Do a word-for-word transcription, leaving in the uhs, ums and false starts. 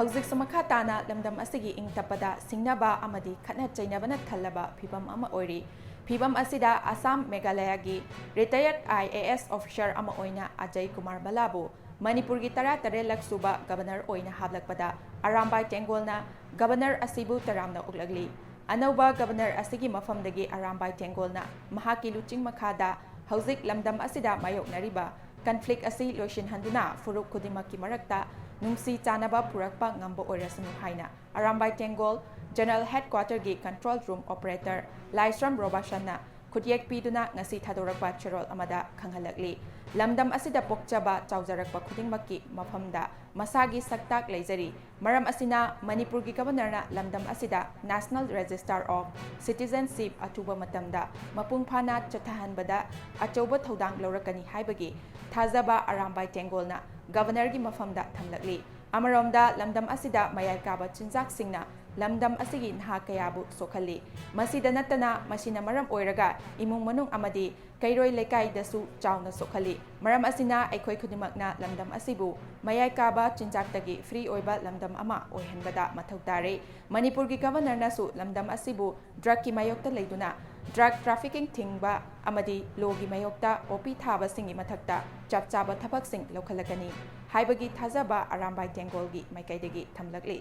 ꯍꯧꯖꯤꯛꯁꯨ ꯃꯈꯥ ꯇꯥꯅ ꯂꯝꯗꯝ ꯑꯁꯤꯒꯤ ꯏꯪ ꯇꯞꯄꯗ ꯁꯤꯡꯅꯕ ꯑꯃꯗꯤ ꯈꯠꯅ ꯆꯩꯅꯕꯅ ꯊꯜꯂꯕ ꯐꯤꯕꯝ ꯑꯃ ꯑꯣꯏꯔꯤ꯫ ꯐꯤꯕꯝ ꯑꯁꯤꯗ ꯑꯁꯥꯝ ꯃꯦꯘꯥꯂꯌꯥꯒꯤ retired I A S officer ꯑꯃ ꯑꯣꯏꯅ ꯑꯖꯌ ꯀꯨꯃꯥꯔ ꯚꯜꯂꯥꯕꯨ ꯃꯅꯤꯄꯨꯔꯒꯤ ꯇꯔꯥꯇꯔꯦꯠꯂꯛ ꯁꯨꯕ ꯒꯕꯅꯔ ꯑꯣꯏꯅ ꯍꯥꯞꯂꯛꯄꯗ ꯑꯔꯥꯝꯕꯥꯏ ꯇꯦꯡꯒꯣꯜꯅ ꯒꯕꯅꯔ ꯑꯁꯤꯕꯨ ꯇꯔꯥꯝꯅ ꯑꯣꯛꯂꯛꯂꯤ꯫ ꯑꯅꯧꯕ ꯒꯕꯅꯔ ꯑꯁꯤꯒꯤ ꯃꯐꯝꯗꯒꯤ ꯑꯔꯥꯝꯕꯥꯏ ꯇꯦꯡꯒꯣꯜꯅ ꯃꯍꯥꯛꯀꯤ ꯂꯨꯆꯤꯡ ꯃꯈꯥꯗ ꯍꯧꯖꯤꯛ ꯂꯝꯗꯝ ꯑꯁꯤꯗ ꯃꯥꯌꯣꯛꯅꯔꯤꯕ conflict ꯑꯁꯤ ꯂꯣꯏꯁꯤꯟꯍꯟꯗꯨꯅ ꯐꯨꯔꯨꯞ ꯈꯨꯗꯤꯡꯃꯛꯀꯤ ꯃꯔꯛꯇ ꯅꯨꯡꯁꯤ ꯆꯥꯟꯅꯕ ꯄꯨꯔꯛꯄ ꯉꯝꯕ ꯑꯣꯏꯔꯁꯅꯨ ꯍꯥꯏꯅ ꯑꯔꯥꯝꯕꯥꯏ ꯇꯦꯡꯒꯣꯜ General Headquarter ꯒꯤ control room operator ꯂꯥꯏꯁ꯭ꯔꯝ ꯔꯣꯕꯥꯁꯟꯅ ꯈꯨꯠꯌꯦꯛ ꯄꯤꯗꯨꯅ ꯉꯁꯤ ꯊꯥꯗꯣꯔꯛꯄ ꯆꯦꯔꯣꯜ ꯑꯃꯗ ꯈꯪꯍꯜꯂꯛꯂꯤ꯫ ꯂꯝꯗꯝ ꯑꯁꯤꯗ ꯄꯣꯛꯆꯕ ꯆꯥꯎꯖꯔꯛꯄ ꯈꯨꯗꯤꯡꯃꯛꯀꯤ ꯃꯐꯝꯗ ꯃꯁꯥꯒꯤ ꯁꯛꯇꯥꯛ ꯂꯩꯖꯔꯤ꯫ ꯃꯔꯝ ꯑꯁꯤꯅ ꯃꯅꯤꯄꯨꯔꯒꯤ ꯒꯕꯅꯔꯅ ꯂꯝꯗꯝ ꯑꯁꯤꯗ National Register of Citizenship ꯑꯊꯨꯕ ꯃꯇꯝꯗ ꯃꯄꯨꯡ ꯐꯥꯅ ꯆꯠꯊꯍꯟꯕꯗ ꯑꯆꯧꯕ ꯊꯧꯗꯥꯡ ꯂꯧꯔꯛꯀꯅꯤ ꯍꯥꯏꯕꯒꯤ ꯊꯥꯖꯕ ꯑꯔꯥꯝꯕꯥꯏ ꯇꯦꯡꯒꯣꯜꯅ ꯒꯕꯅꯔꯒꯤ ꯃꯐꯝꯗ ꯊꯝꯂꯛꯂꯤ꯫ ꯑꯃꯔꯣꯝꯗ ꯂꯝꯗꯝ ꯑꯁꯤꯗ ꯃꯌꯥꯏ ꯀꯥꯕ ꯆꯤꯟꯖꯥꯛꯁꯤꯡꯅ ꯂꯝꯗꯝ ꯑꯁꯤꯒꯤ ꯅꯍꯥ ꯀꯌꯥꯕꯨ ꯁꯣꯛꯍꯜꯂꯤ꯫ ꯃꯁꯤꯗ ꯅꯠꯇꯅ ꯃꯁꯤꯅ ꯃꯔꯝ ꯑꯣꯏꯔꯒ ꯏꯃꯨꯡ ꯃꯅꯨꯡ ꯑꯃꯗꯤ ꯀꯩꯔꯣꯏ ꯂꯩꯀꯥꯏꯗꯁꯨ ꯆꯥꯎꯅ ꯁꯣꯛꯍꯜꯂꯤ꯫ ꯃꯔꯝ ꯑꯁꯤꯅ ꯑꯩꯈꯣꯏ ꯈꯨꯗꯤꯡꯃꯛꯅ ꯂꯝꯗꯝ ꯑꯁꯤꯕꯨ ꯃꯌꯥꯏ ꯀꯥꯕ ꯆꯤꯟꯖꯥꯛꯇꯒꯤ free ꯑꯣꯏꯕ ꯂꯝꯗꯝ ꯑꯃ ꯑꯣꯏꯍꯟꯕꯗ ꯃꯊꯧ ꯇꯥꯔꯦ꯫ ꯃꯅꯤꯄꯨꯔꯒꯤ ꯒꯕꯅꯔꯅꯁꯨ ꯂꯝꯗꯝ ꯑꯁꯤꯕꯨ drugꯀꯤ ꯃꯥꯌꯣꯛꯇ ꯂꯩꯗꯨꯅ drug trafficking ꯊꯤꯡꯕ ꯑꯃꯗꯤ lawꯒꯤ ꯃꯥꯌꯣꯛꯇ ꯄꯣꯄꯤ ꯊꯥꯕꯁꯤꯡꯒꯤ ꯃꯊꯛꯇ ꯆꯞ ꯆꯥꯕ ꯊꯕꯛꯁꯤꯡ ꯂꯧꯈꯠꯂꯛꯀꯅꯤ ꯍꯥꯏꯕꯒꯤ ꯊꯥꯖꯕ ꯑꯔꯥꯝꯕꯥꯏ ꯇꯦꯡꯒꯣꯜꯒꯤ ꯃꯥꯏꯀꯩꯗꯒꯤ ꯊꯝꯂꯛꯂꯤ꯫